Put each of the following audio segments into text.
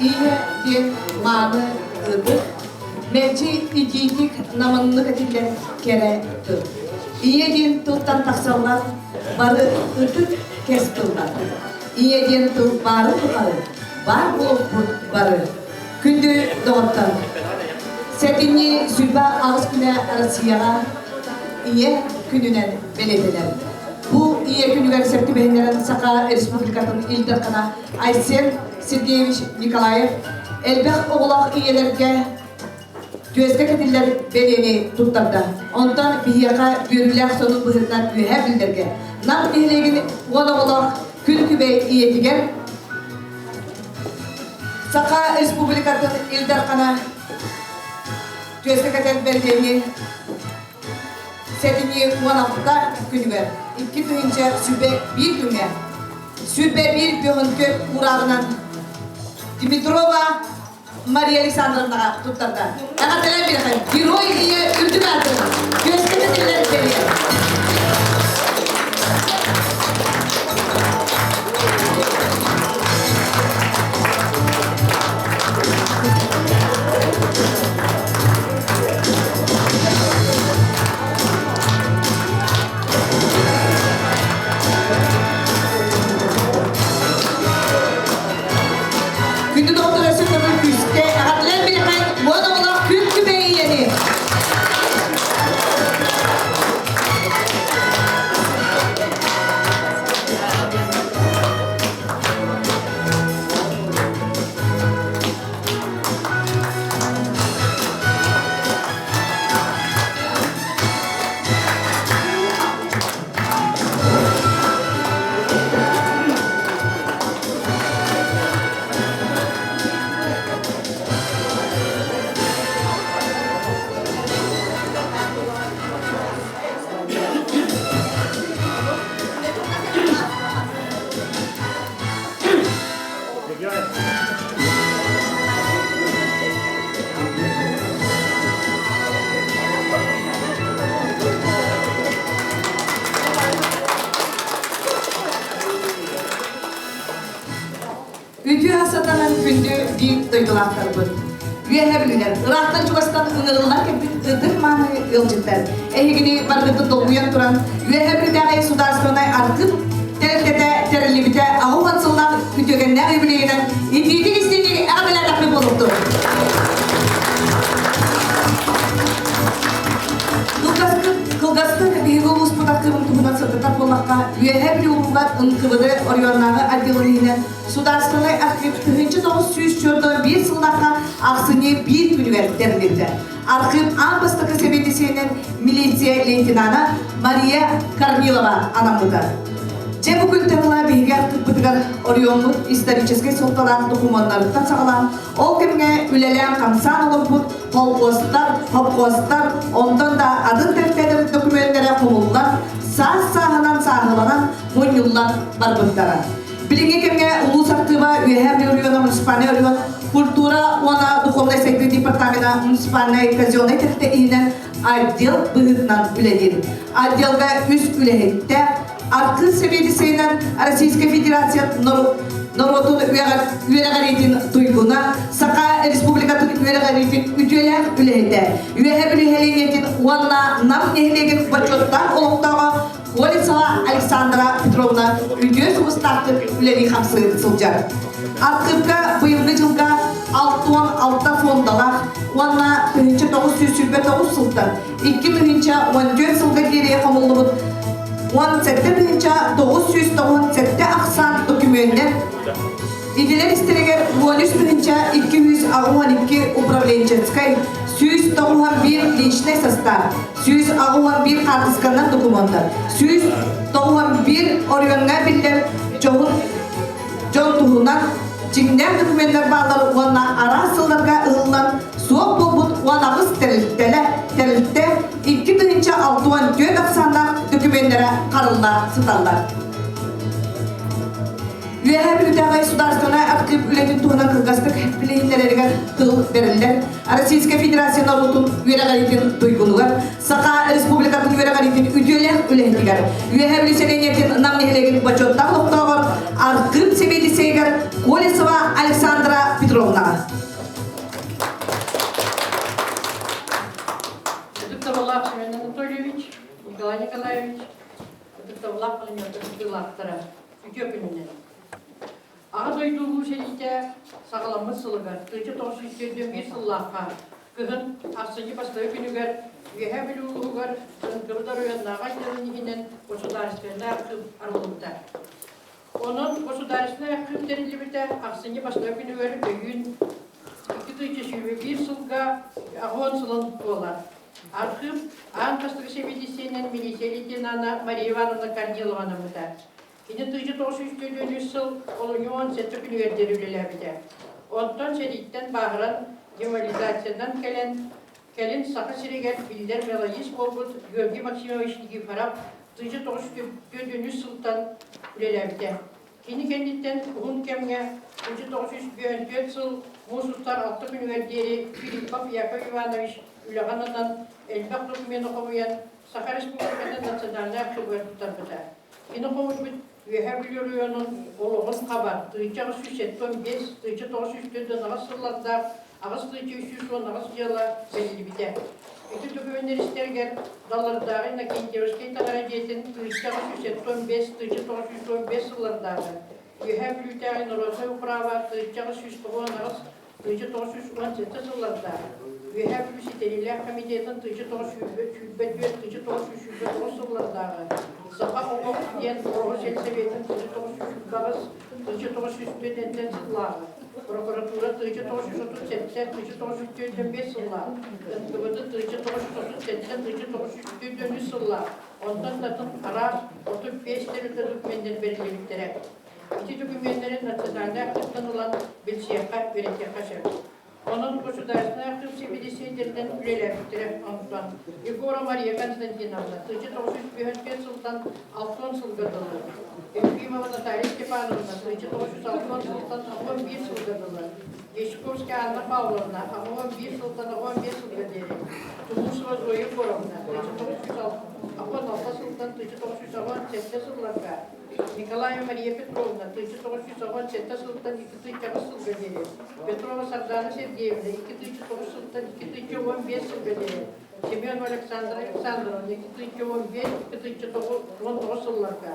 Ийэ диэн мааны ытык, мэлдьи итиитик намыннык этиллэр кэрэ тыл. Ийэ диэн тылтан тахсаллар бары ытык кэс тыллар. Ийэ диэн тыл баарын тухары баар буолбут бары. Күндү доҕоттор, сэтинньи 28 күнэ Россияҕа Ийэ күнүнэн бэлиэтэнэр. Бу Ийэ күнүгэр сөп түбэһиннэрэн Саха Республикатын Ил Дархана Айсен Сергеевич Николаев элбэх оҕолоох ийэлэргэ түөскэ кэтиллэр бэлиэни туттарда. Онтон биһиэхэ үөрүүлээх сонун быһыытынан үөһээ биллэргэ Нам нэһилиэгин уон оҕолоох күн күбэй ийэтигэр Саха Республикатын Ил Дархана түөскэ кэтэн бэлиэни сэтинньи 16 күнүгэр 2021 күҥҥэ 21 бөҕөнкө уурааҕынан Дмитрова Мария Александровнаҕа туттарда. Эҕэрдэлээн биэрэхин Герой ийэ үрдүк аатын түөскэ кэтиллэр бэлиэ. Күндү доҕоттор өссө төгүл күүстэй эҕэрдэлэр биһиэхэ уон оҕолоох күн күбэй ийэни! Үтүө сатанан күндү биир дойдулаахтарбыт. Үөһэ Бүлүүлэр, ыраахтан чугастан ыҥырыллан кэлбит ытык мааны ыалдьыттар. Эһигини барыгытын долгуйан туран, Үөһэ Бүлүүтээҕи судаарыстыбаннай архыып тэрилтэтэ тэриллибитэ 80 сыллаах үтүөкэннээх юбилейынан итиитик истиҥник эҕэрдэлээтэхпит буолуохтун. Кылгастык биһиги улууспут архыыбын туһунан сырдатар буоллахха, Үөһээ Бүлүү улууһугар НКВД оройуоннааҕы отделын иһинэн судаарыстыбаннай архыып 1941 сыллаахха ахсынньы биир күнүгэр тэриллибитэ. Архыып аан бастакы сэбиэдиссэйинэн милиция лейтенана Мария Корнилова анаммыта. Дьэ бу күнтэн ыла биһиги архыыппытыгар оройуоммут историческай суолталаах докумуоннарыттан саҕалаан Ол кэмҥэ үлэлээн-хамсаан олорбут холкуостар, хопхуостар, онтон да атын тэрилтэлэр докумүөннэрэ хомуллан, саас-сааһынан сааһыланан, мунньуллан барбыттара. Билиҥҥи кэмҥэ улуус архыыба Үөһээ Бүлүү оройуона муниципальнай оройуон культура уонна духовнай сайдыы департамена муниципальнай казеннай тэрилтэ иһинэн отдел быһыытынан үлэлиир. Отделга үс үлэһиттээх, архыып сэбиэдиссэйинэн Российскай Федерация норуотун үөрэҕириитин туйгуна, Саха Республикатын үөрэҕириитин үтүөлээх үлэһитэ, Үөһэ Бүлүү нэһилиэнньэтин уонна Нам нэһилиэгин бочуоттаах олохтооҕо Колесова Александра Петровна үтүө сулустаахтык үлэлии-хамсыы сылдьар. Архыыпка быйылгы дьылга 66 фондалаах уонна 1929 сылтан 2014 сылга диэри хомуллубут 17 997 ахсаан докумүөннэр Итилэр истэригэр 13 282 управленческай, 191 личный состав, 181 хаартысканан докумуоннар, 191 оройуоҥҥа биллэр дьоһун дьон туһунан дьиҥнээх докуменнар бааллар уонна араас сылларга ыһыллан суох буолбут 18 тэрилтэлэ тэрилтэ 2064 ахсааннаах докумуоннара харылла сыталлар. Үөһээ Бүлүүтээҕи судаарыстыбаннай архыып үлэтин туһунан кылгастык билиһиннэрэригэр тыл бэриллэр. Российскай Федерация норуотун үөрэҕириитин туйгунугар, Саха Республикатын үөрэҕириитин үтүөлээх үлэһитигэр, Үөһээ Бүлүү сэлиэнньэтин Нам нэһилиэгин бочуоттаах олохтооҕор архыып сэбиэдиссэйигэр Колесова Александра Петровна. саҕаламмыт сылыгар 1941 сыллаахха кыһын ахсынньы бастакы күнүгэр Үөһээ Бүлүү улууһугар НКВД оройуоннааҕы отделын иһинэн государственнай архыып арыллыбыта. Онон государственнай архыып тэриллибитэ ахсынньы бастакы күнүгэр өйүүн 2021 сылга аҕыс сылын туолар. Архыып аан бастакы сэбиэдиссэйинэн милиция лейтенана Мария Ивановна Корнилова анаммыта. Кини 1943 сыл олунньу 17 күнүгэр диэри үлэлээбитэ. Онтон сэрииттэн бааһыран демобилизациянан кэлэн, кэлин Саха сиригэр биллэр мелодист буолбут Георгий Максимович Никифоров 1943 сылтан үлэлээбитэ. Кини кэнниттэн уһун кэмҥэ 1954 сыл муус устар алта күнүгэр диэри Филиппов Яков Иванович үлэҕэ ананан элбэх докумены хомуйан Саха Республикатын национальнай архыыбыгар туттарбыта. Кини хомуйбут Үөһээ Бүлүү оройуонун олоҕун хабар 1875 1948 сыллардаах 8318 дьыала бэриллибитэ. Ити докумуоннар истэригэр Даллардааҕы Иннокентьевскай таҥара дьиэтин 1875 1915 сыллардааҕы Үөһээ Бүлүүтээҕи народнай управа 1898 1917 сыллардаах Үөһээ Бүлүү ситэриилээх комитетын 1924 1929 сыллардааҕы Саха омук диэн Ороһу сельсоветын 1928 1904 сыллааҕы прокуратура 1937 1945 сыллаах НКВД 1937 1943 сыллаах онтон да атын араас 35 тэрилтэ документар бэриллибиттэрэ. Ити докумуоннары национальнай архыыптан ылан билсиэххэ, үөрэтиэххэ сөп. Онон государственнай архыып сэбиэдиссэйдэринэн үлэлээбиттэрэ онтон Егорова Мария Константиновна 1955 сылтан 60 сылга дылы, Ефимова Наталья Степановна 1960 сылтан 61 сылга дылы, Дьячковская Анна Павловна 81 сылтан 85 сылга диэри, Тумусова Зоя Егоровна 1966 сылтан 1987 сылларга Николаева Мария Петровна 1997 сылтан 2009 сылга диэри, Петрова Сардана Сергеевна 2009 сылтан 2015 сылга диэри, Семенова Александра Александровна 2015-2019 сылларга,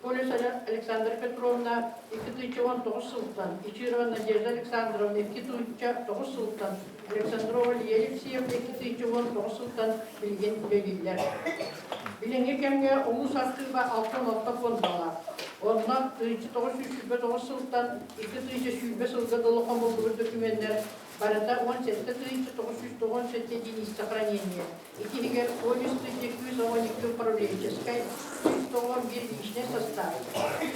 Колес Александра Петровна 2019 сылтан, Ичирова Надежда Александровна 2009 сылтан, Александрова Лия Алексеевна 2019 сылтан билигин үлэлииллэр. Билиҥҥи кэмҥэ улуус архыыба 66 пуондалаах. Онно 1929 сылтан 2020 сылга дылы хомуллубут докумуоннар барыта 17 997 единица хранения. Ити иһигэр 13 112 управленческай, 191 личный состав,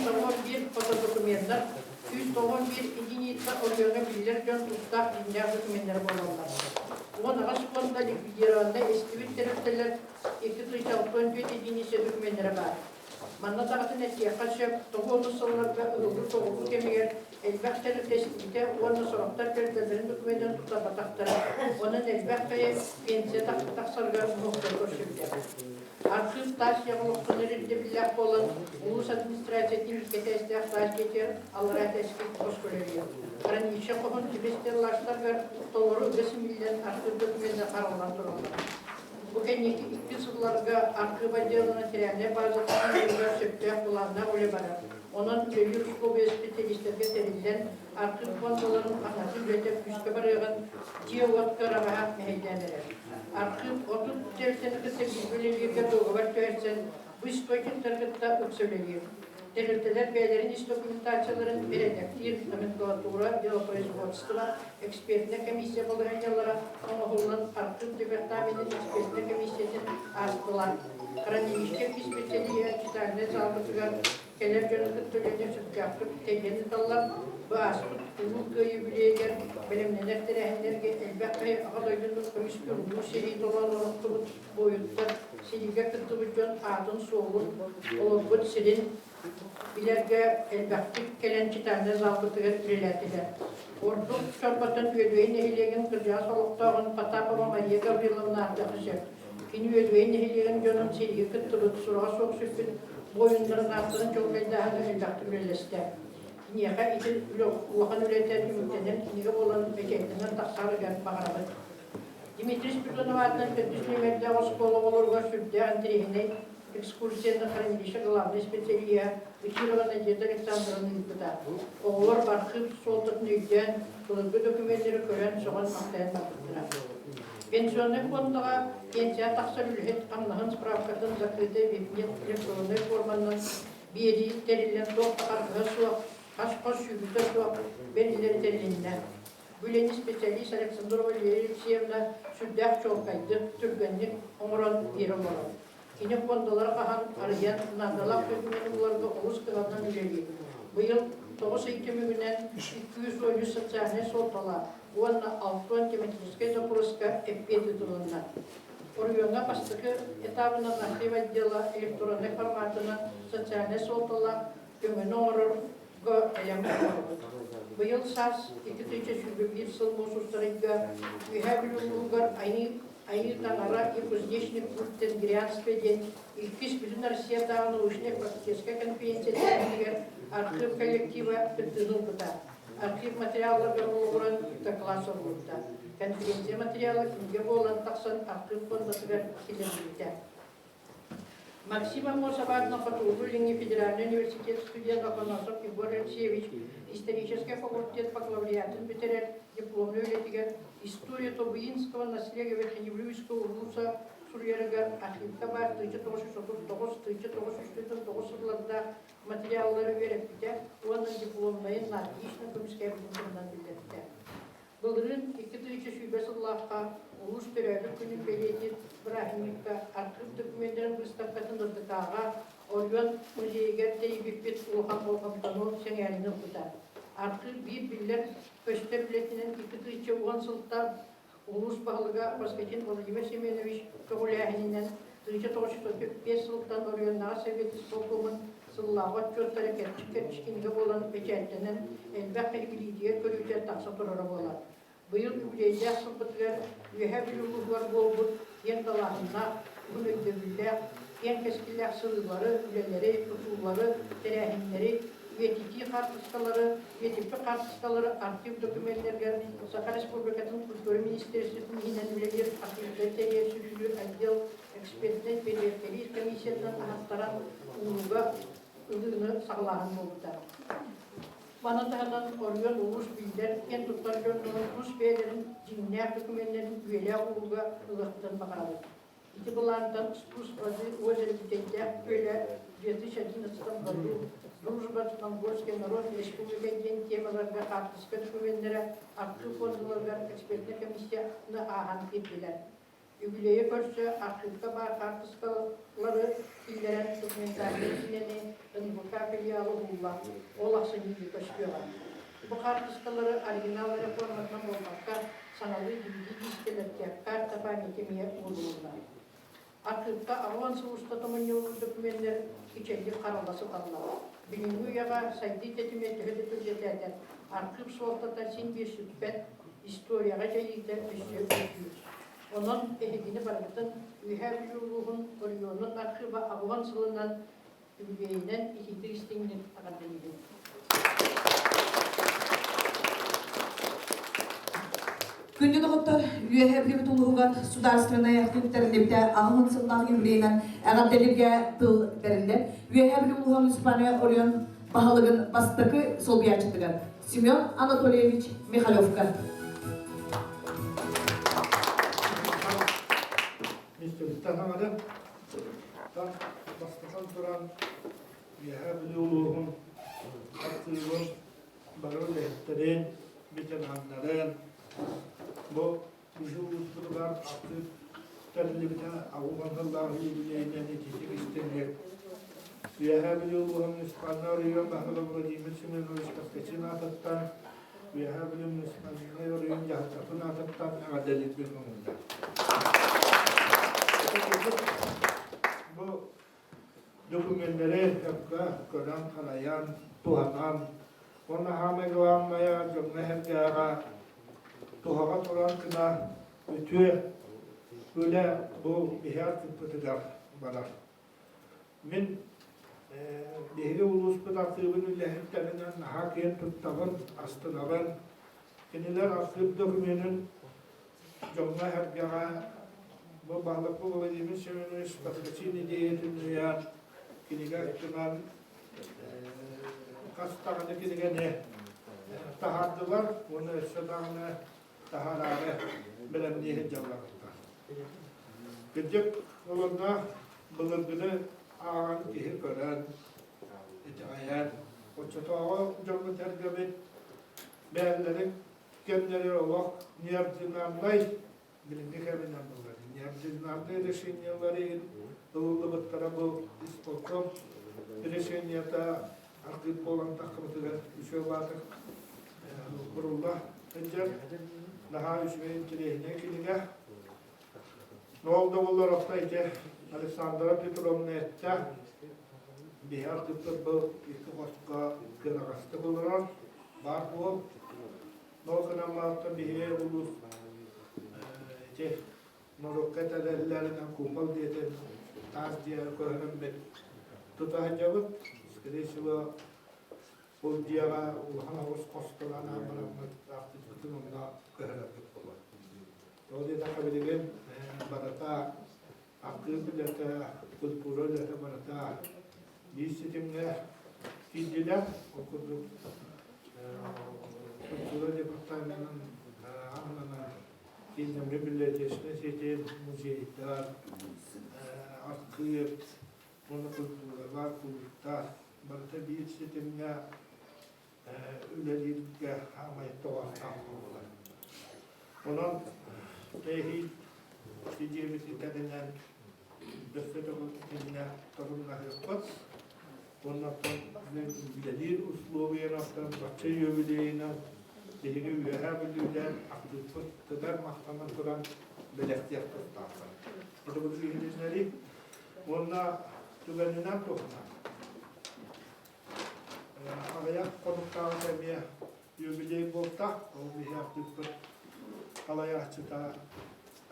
191 фотодокуменнар, 191 единица оройуоҥҥа биллэр дьон тустаах дьиҥнээх докуменнара буолаллар. 18 фонда ликвидированнай эстибит тэрилтэлэр 264 единица докуменнара баар. Манна даҕатан этиэххэ сөп, тоҕус сылларга ыһыллыы-тоҕуллуу кэмигэр элбэх тэрилтэ эстибитэ уонна сорохтор тэрилтэлэрин докуменнарын туттарбатахтара. Онон элбэх киһи пенсия тахсарыгар муҥутуур көрсүбүтэ. Архыып таас дьиэҕэ олохтонор ирдэбиллээх буолан, улуус администрациятын икки этээстээх таас дьиэтигэр аллараа этээскэ хос көрөллөр. Хранилище хоһун тимир стеллажтарыгар толору ыга симиллэн архыып докумена хараллан тураллар. Бу кэнники икки сылларга архыып отделын материальнай базатын оҥорууга сөптөөх былааннаах үлэ барар. Онон үлэлиир условия специалистарга тэриллэн, архыып фондаларын хаҥатыы үлэтэ күүскэ барыаҕын дьиэ-уот кыараҕаһа мэһэйдээн эрэр. Архыып 30 тэрилтэни кытта бииргэ үлэлииргэ дуогабар түһэрсэн, бу источниктары кытта ыкса үлэлиир. Тэрилтэлэр бэйэлэрин ис документацияларын бэрэдэктиир номенклатура, делопроизводство, экспертнэй комиссия балаһыанньалара оҥоһуллан архыып департаменын экспертнэй комиссиятын аастылар. Хранилище исписэлииһэ читальнай залбытыгар кэлэр дьону кытта үлэни сөптөөхтүк тэрийэн ыыталлар. Бу ааспыт Улуу Кыайыы үбүлүөйүгэр бэлэмнэнэр тэрээһиннэргэ элбэх киһи Аҕа дойдуну көмүскүүр улуу сэрии толоон олохтубут буойуттар, сэриигэ кыттыбыт дьон аатын-суолун, олорбут сирин билэргэ элбэхтик кэлэн читальнай залбытыгар үлэлээтилэр. Ордук Чорботон Үөдүгэй нэһилиэгин кырдьаҕас олохтооҕун Потапова Мария Гавриловна ааттыахха сөп. Кини Үөдүгэй нэһилиэгин дьонун сэриигэ кыттыбыт, сураҕа суох сүппүт буойуннарын ааттарын чуолкайдааһыҥҥа элбэхтик үлэлэстэ. Киниэхэ ити улахан үлэтэ түмүктэнэн кинигэ буолан бэчээттэнэн тахсарыгар баҕарабыт. Дмитрий Спиридонов аатынан төрдүс нүөмэрдээх оскуола оҕолоругар сүрдээх интэриэһинэй. экскурсияны хранилище главнай специалиһа Ычирова Надежда Александровна ыыппыта. Оҕолор архыып суолтатын өйдөөн, былыргы докуменнары көрөн сөҕөн-махтайан барбыттара. Пенсионнай фондаҕа пенсия тахсар үлэһит хамнаһын справкатын закрытый веб электроннай форманан биэрии тэриллэн туох да харгыһа суох, хас-хос сүүрүүтэ суох бэриллэр тэрилиннэ. Бу үлэни специалист Александрова Лилия Алексеевна сүрдээх чуолкайдык, түргэнник оҥорон биэрэ олорор. Кини фондалары хаһан арыйан, наадалаах докумуону буларга олус кыһаллан үлэлиир. Быйыл 9 ый түмүгүнэн 213 социальнай суолталаах уонна 60 тематическай запроска эппиэт ыытылынна. Оройуоҥҥа бастакы этабынан архив отдела электроннай форматынан социальнай суолталаах көмөнү оҥорорго бэлэм оҥоробут. Быйыл саас 2021 сыл муус устарыйга Үөһээ Бүлүү улууһугар Айыы Айыы Таҥара и кузнечный путь Тенгрианская диэн иккис Бүтүн Россиятааҕы научнай-практическай конференция тэрээһинигэр архыып коллектива кыттыыны ылбыта. Архив материалларыгар олоҕуран доклад суруллубута. Конференция материала кинигэ буолан тахсан архыып фондатыгар киллэриллибитэ. Максим Аммосов аатынан Хотугулуу-Илиҥҥи федеральнай университет студент Афанасов Егор Алексеевич историческай факультет бакалавриатын бүтэрэр дипломнай үлэтигэр «История Тобуинского наследия Верхневилюйского улуса» суруйарыгар архивка баар 1939-1939 сыллардаах материаллары үөрэппитэ уонна дипломнайын на отлично көмүскээбитин туһунан биллэрбитэ. Былырыын 2020 сыллаахха улуус төрөөбүт күнүн бэлиэтиир бырааһынньыкка архыып докумуоннарын быыстапкатын РДК-ҕа Оройуон музейыгар тэрийбиппит улахан болҕомтону сэҥээриини ылбыта. Архыып биир биллэр көстөр үлэтинэн 2010 сылтан улуус баһылыга Воскресин Владимир Семенович көҕүлээһининэн 1935 сылтан оройуоннааҕы Совет исполкомун сыллааҕы отчуоттара кэрчик-кэрчик кинигэ буолан бэчээттэнэн элбэх киһи көрүүтэ тахса турара буолар. Быйыл үбүлүөйдээх сылбытыгар Үөһээ Бүлүү улууһугар буолбут киэҥ далааһыннаах, уһун өйдөбүллээх, киэҥ кэскиллээх сырыылары, үлэлэри, тутуулары, тэрээһиннэри, үйэтитии хаартыскалары, үйэтиппит хаартыскалары архив докуменнарыгар Саха Республикатын культура министерствотын иһинэн үлэлиир архивтары тэрийэр сүрүннүүр отдел экспертнэй бэрэбиэркэлиир комиссиятынан аһаттаран ууга ылыыны саҕалааһын буолбута. Маны таһынан оройуон улуус биллэр киэн туттар дьоннорун тус бэйэлэрин дьиҥнээх докумуоннарын үйэлээх ууга ылыахтарын баҕарабыт. Ити былаантан спуск воды озеро Бүтэйдээх күөлэ 2011 году Дружба Монгольский народ республика диэн темаларга хаартыска докуменнара архыып фондаларыгар экспертнэй комиссияны ааһан киирдилэр. Үбүлүөйү көрсө архыыпка баар хаартыскалары киллэрэн документальнай киинэни НВК филиала уһулла, ол ахсынньыга көстүөҕэ. Бу хаартыскалары оригинал эрэ форматынан буолбакка, саҥалыы DVD диискэлэргэ карта памяти эмиэ уурулунна. Архыыпка 80 сыл устата мунньуллубут докуменнар кичэллик харалла сыталлар. Билиҥҥи үйэҕэ сайдыы тэтимэ төһө да түргэтээтэр, архыып суолтата син биир сүппэт, историяҕа дьайыыта өссө үрдүүр. Онон эһигини барыгытын Үөһээ Бүлүү улууһун оройуонун архыыба 80 сылынан үбүлүөйүнэн итиитик истиҥник эҕэрдэлиибин. Күндү доҕоттор, Үөһээ Бүлүүбүт улууһугар судаарыстыбаннай архыып тэриллибитэ 80 сыллаах юбилейынан эҕэрдэлииргэ тыл бэриллэр. Үөһээ Бүлүү улууһа муниципальнай оройуон баһылыгын бастакы солбуйааччытыгар Семен Анатольевич Михалевка. Мистер Хаҥада бастатан туран Үөһээ Бүлүү улууһун архыыбын бары үлэһиттэрин, ветераннарын бу биһи улууспутугар архыып тэриллибитэ 80 сыллаах юбилейынан итиитик истиҥник Үөһээ Бүлүү улууһун муниципальнай оройуон баһылыга Владимир Семенович Поскачин аатыттан Үөһээ Бүлүү муниципальнай оройуон дьаһалтатын аатыттан эҕэрдэлиирбин көҥүллэр. Бу докуменнары сөпкө көрөн-харайан, туһанан, уонна саамай главное дьоҥҥо-сэргэҕэ туһаҕа турар гына үтүө үлэ бу биһи архыыппытыгар барар. Мин биһиги улууспут архыыбын үлэһиттэринэн наһаа киэн туттабын, астынабын. Кинилэр архыып докуменын дьоҥҥо-сэргэҕэ. Бу баһылыкпыт Владимир Семенович Поскачин идеятын үйээн кинигэ өттүнэн хас даҕаны кинигэни таһаардылар уонна өссө даҕаны таһаараары бэлэмнии сылдьаллар. Кырдьык, олорно былыргыны ааҕан киһи көрөн, итэҕэйэн, оччотооҕу дьоммут-сэргэбит бэйэлэрин кэмнэрэ олох неординарнай билиҥҥи кэминэн буолар. Неординарнай решениелары ылыллыбыттара бу исполком решениета архыып буолан таххыбытыгар үчүгэй баатык курулла сылдьар. Наһаа үчүгэй интэриэһинэй кинигэ. Ол да буоллар орто ити Александра Петровна эттэ, биһи архыыппыт бу икки хоско кыараҕастык олорор, баар буол. Ол гынан баран биһиги улуус ити норуокка этэллэринэн купол диэтин таас дьиэ көһөрөн бит тута сылдьабыт. Скорее всего, ол дьиэҕэ улахан оҕус хостолоон бараммыт артыспытын онно көһөрөрбүт буолуо. Ол диэтэххэ билигин барыта архыып үлэтэ, культура үлэтэ барыта биир ситимҥэ киирдилэр. Ол курдук культура департаменын аннынан кииннэммит библиотечнай ситим, музейдар, архыып уонна культуралар, кулууптар барыта биир ситимҥэ үлэлииргэ хаамай тоҕоостоох буолар. Онон эһиил сидиэбит этэринэн өссө төгүл итиннэ торумнаһыахпыт. Уонна оттон үлэлиир условиялартан бачча үбүлүөйүнэн биһиги Үөһээ Бүлүүлээн актыыппыт тыгар махтанан туран бэлэхтиэх тустаахпыт. Ити бу иһитиннэрии уонна түгэнинэн туһунан Аҕыйах хонуктааҕыта эмиэ юбилей буолта. Ол биһи артыыппыт салайааччыта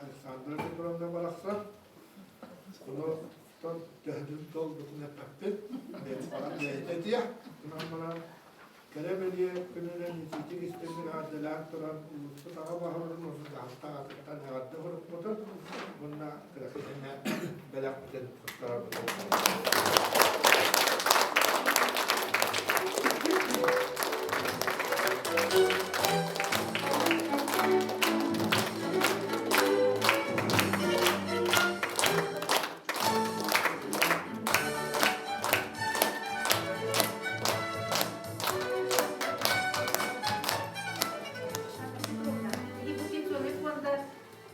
Александра Петровна барахсан. Ону төһөтүн туолбутун эппэппит. Бэйэтэ этиэ. Онон баран кэрэ бэлиэ күнүнэн итиитик истиҥник эҕэрдэлээн туран улууспут аҕа баһылыгын уонна дьаһалта аатыттан эҕэрдэ сурукпутун уонна кыракый бэлэхпитин туттарабыт.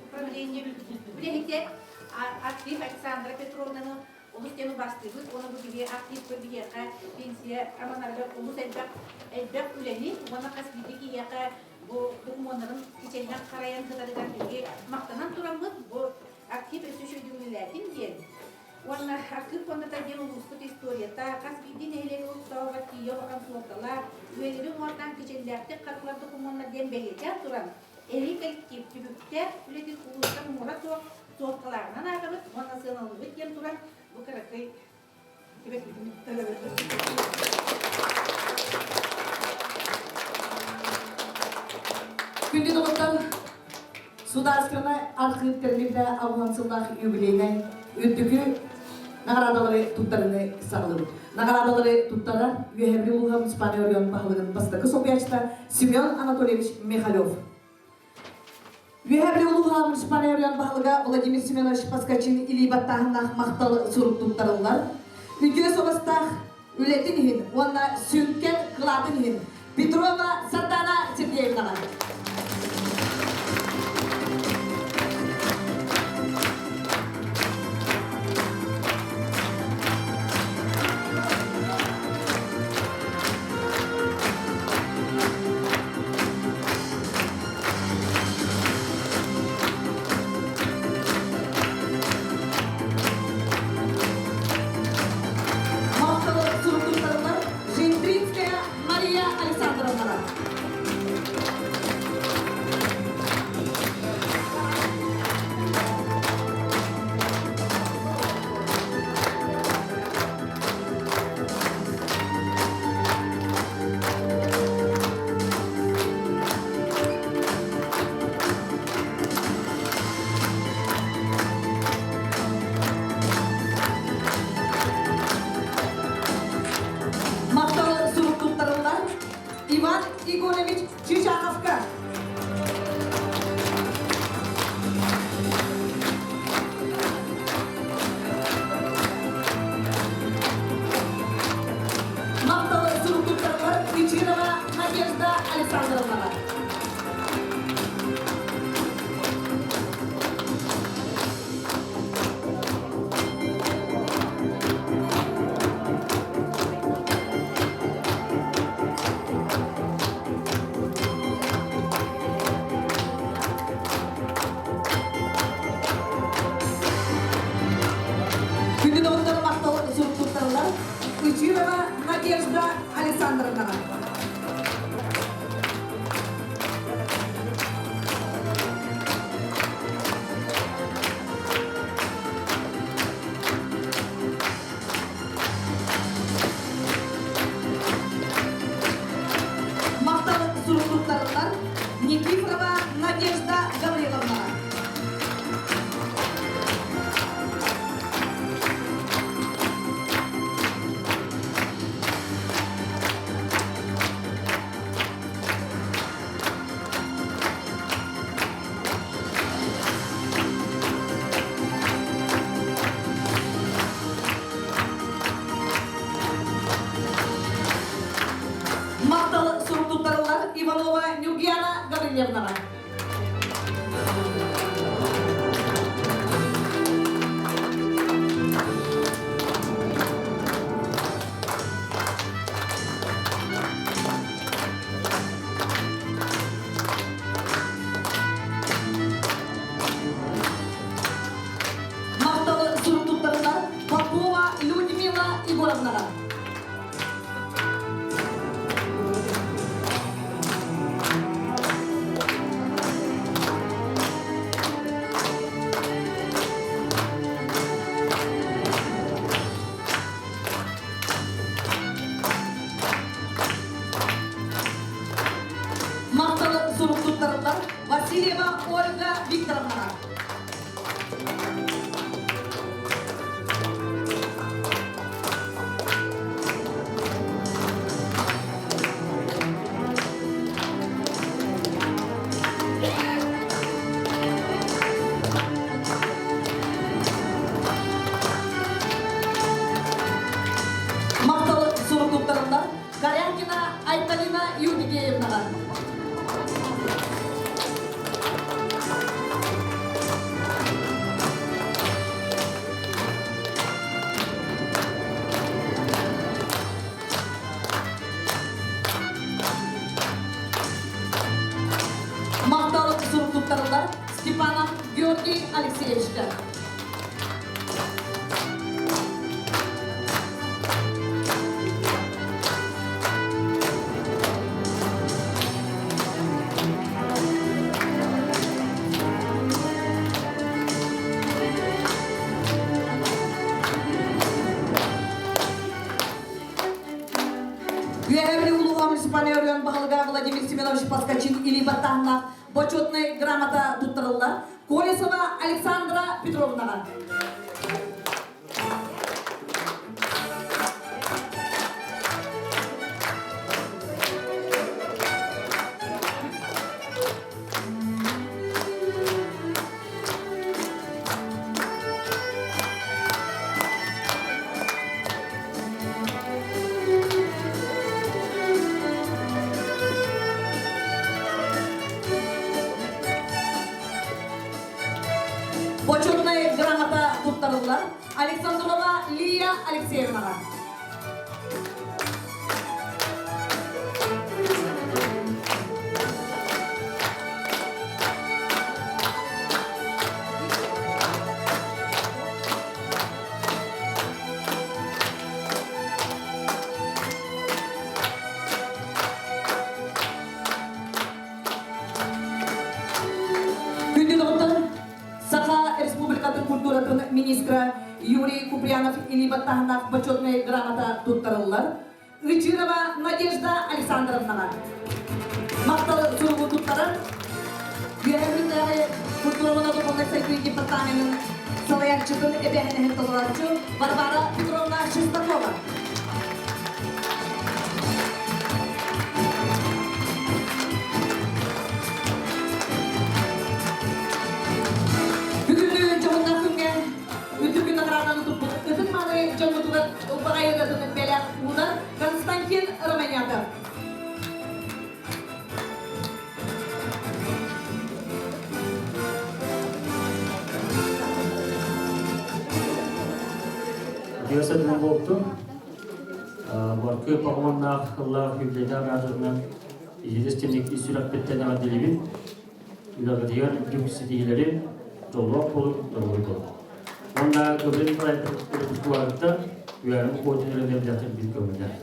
Управление үлэһитэ актив Александра Петровнаны олус диэн убастыыбыт уонна бу биһиги активпыт биһиэхэ пенсия романарыгар олус элбэх элбэх үлэни уонна хас биирдии киһиэхэ бу докумуоннарын кичэллэн харайан сытарыгар биһиги махтанан тураммыт бу актив өссө үчүгэйдик үлэлээтин диэн Уонна архыып фондата диэн улууспут историята, хас биирдии нэһилиэк олохтооҕор тиийэ улахан суолталаах, үөлэри уҥуордаан кичэллээхтик харалар докумуоннар диэн бэлиэтээн туран, эһиги коллектив түбүктээх үлэтин улуустан муҥура суох суолталааҕынан ааҕабыт уонна сыаналыыбыт диэн туран, бу кыракый түбэспитин төлөбүт. Күндү доҕоттор, Судаарыстыбаннай архыып тэрилтэ алҕан сыллаах юбилейнай үрдүкү наҕараадалары туттарыыны саҕалыыбыт. Наҕараадалары туттарар Үөһээ Бүлүү улууһа муниципальнай оройуон баһылыгын бастакы солбуйааччыта Семен Анатольевич Михалев. Үөһээ Бүлүү улууһа муниципальнай оройуон баһылыга Владимир Семенович Поскачин илии баттааһыннаах махтал сурук туттарыллар. Үтүө суобастаах үлэтин иһин уонна сүҥкэн кылаатын иһин Петрова Сардана Сергеевнаҕа. Махтал суруктарынан Жендринская Мария Александровна. Егоровнаҕа. Махталы сурук туттарылар Попова Людмила Егоровнаҕа. Махталы сурук туттарыллар Васильева Ольга Викторовнаҕа. Махтал сурук туттарыллар Корякина Айталина Юдигеевнаҕа. Махтал сурук туттарыллар Степанов Георгий Алексеевичка. Үөһээ улууһа муниципальный оройуон баһылыга Владимир Семенович Поскачин илии баттааһыннаах бочуотунай грамота туттарыллар. Колесова Александра Петровнаҕа. Бочуотунай грамота туттарыллар Александрова Лия Алексеевнаҕа. Күндү доҕоттор, Саха Республикатын культуратын министра Юрий Куприянов илии баттааһыннаах бочуотунай грамота туттарыллар. Ычырова Надежда Александровнаҕа махтал суругу туттарар Үөһээ Бүлүүтээҕи культура уонна духовнай сайдыы департаменын салайааччытын эбээһинэһин толорооччу Варвара Петровна Шестакова. Бүгүҥҥү дьоһуннаах күҥҥэ үрдүк наҕарааданы туппут ытык-мааны дьоммутугар ылбаҕайыгатын бэлэх уунар Константин Романятов. Диосадын буолтун Баркы паҕыманнаах ыллаах юбилейдаах аатынан иһитистинник ис сүрэхпиттэн эҕэрдэлиибин. Үлэҕитигэр үрдүк ситиһиилэри, дьоллоох буолуҥ, доруобуй буолуҥ. Уонна Гаврил Николаевич репертуарыттан үөрэн куотун эрэнэр биир көҥүллээх.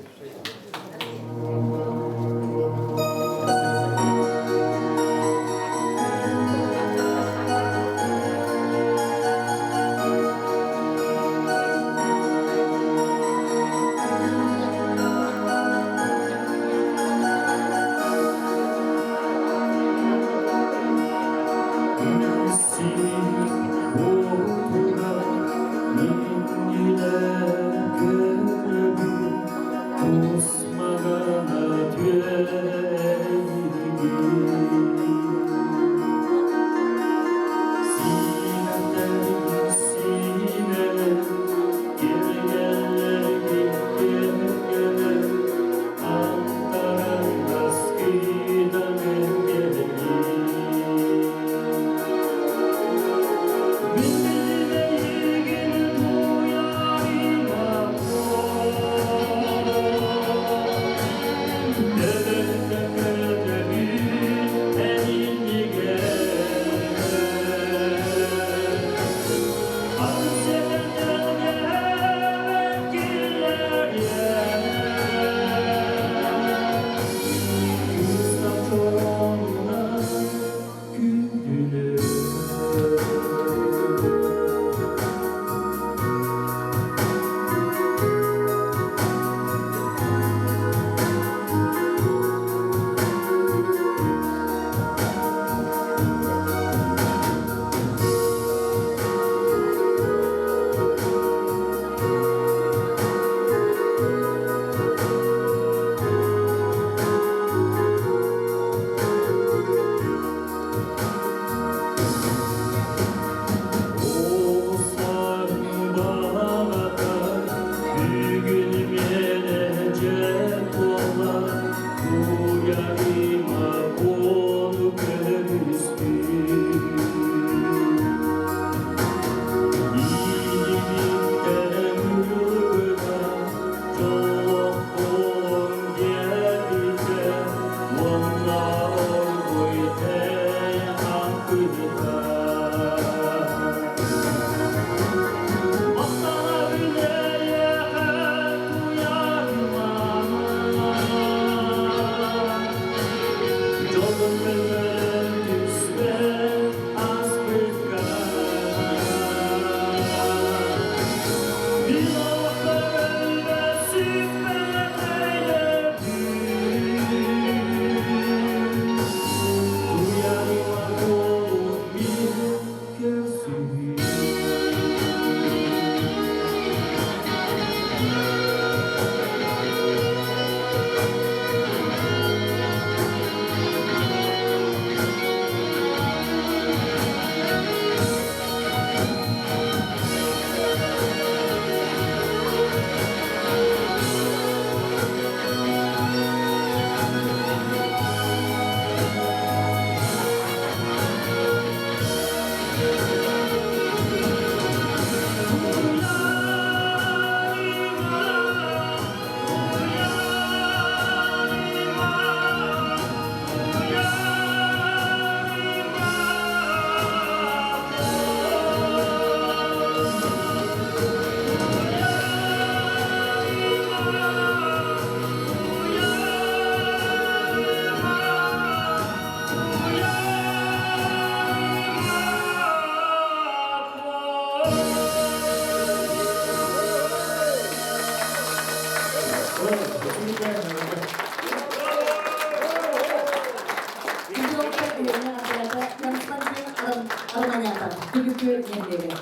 Чүмпү нэһилиэгэ.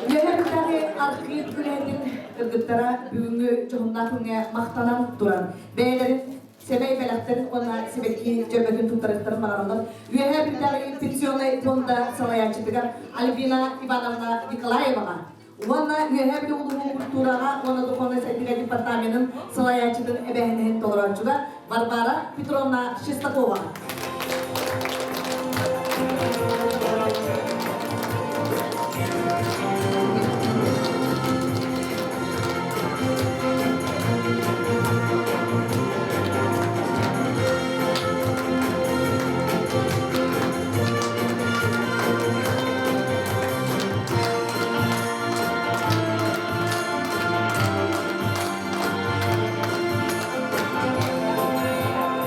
Үөһээ Бүлүүтээҕи архыып үлэһитин кыргыттара бүгүҥҥү дьоһуннаах күҥҥэ махтанан туран, бэйэлэрин сэмэй бэлэхтэрин уонна сибэкки дьөрбөтүн туттарыахтарын баҕараллар. Үөһээ Бүлүүтээҕи пенсионнай фонда салайааччытыгар Альбина Ивановна Николаеваҕа уонна Үөһээ Бүлүү улууһун культураҕа уонна духовнай сайдыыга департаменын салайааччытын эбээһинэһин толорооччуга Варвара Петровна Шестакова.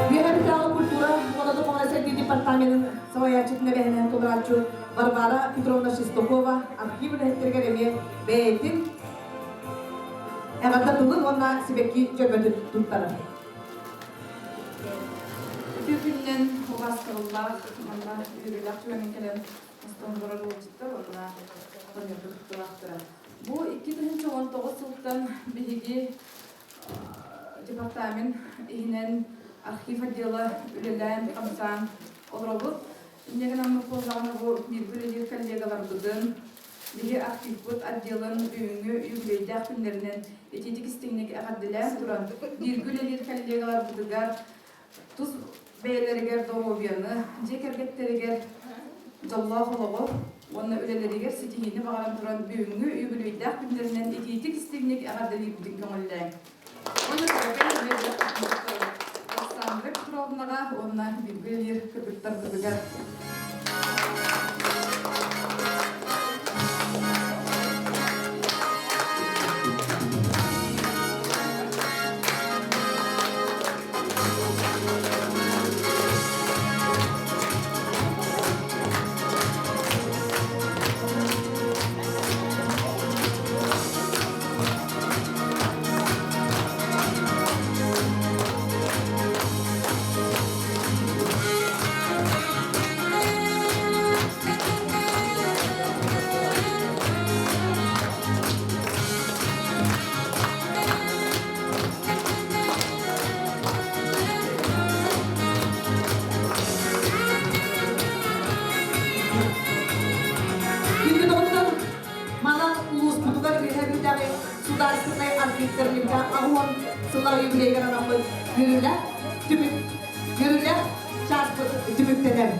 Үөһэбитээҕи культура уонна духовнай сайдыы департаменын салайааччытын эбэһинэн толорооччу Варвара Петровна Шестакова архив үлэһиттэригэр эмиэ бэйэтин эҕэрдэ тылын уонна сибэкки дьөрбөтүн туттарар. Үтүө күнүнэн убаастабыллаах манна үөрүүлээх түгэҥҥэ кэлэн мустан олорор ыалдьыттар уонна панелга кыттыылаахтара. Бу 2019 сылтан биһиги департамент иһинэн архив отдела үлэлээн, хамсаан олоробут. Инньэ гынан буоллаҕына бу бииргэ үлэлиир коллегаларбытын, биһи архивпыт отделын бүгүҥҥү юбилейдаах күннэринэн итиитик истиҥник эҕэрдэлээн туран, бииргэ үлэлиир коллегаларбытыгар тус бэйэлэригэр доруобуйаны, дьиэ кэргэттэригэр дьоллоох олоҕу уонна үлэлэригэр ситиһиини баҕаран туран бүгүҥҥү үбүлүөйдээх күннэринэн итиитик истиҥник эҕэрдэлиирбитин көҥүллээҥ. Уонна Александра Петровнаҕа уонна бииргэ үлэлиир кыргыттарбытыгар. Күндү доҕоттор, манан улууспутугар Үөһээ Бүлүүтээҕи судаарыстыбаннай архивтарга 80 сыллаах юбилейыгар анаммыт үөрүүлээх түмүк үөрүүлээх чааспыт түмүктэнэр.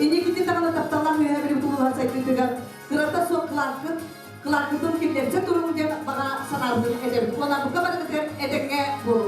Инникитин даҕаны тапталлаах Үөһээ Бүлүүбүт улууһа сайдыытыгар кырата суох кылааккыт кылааккытын киллэрсэ туруҥ диэн баҕа санаабытын этэбит. Уонна бука барыгытыгар этэҥҥэ буолуҥ.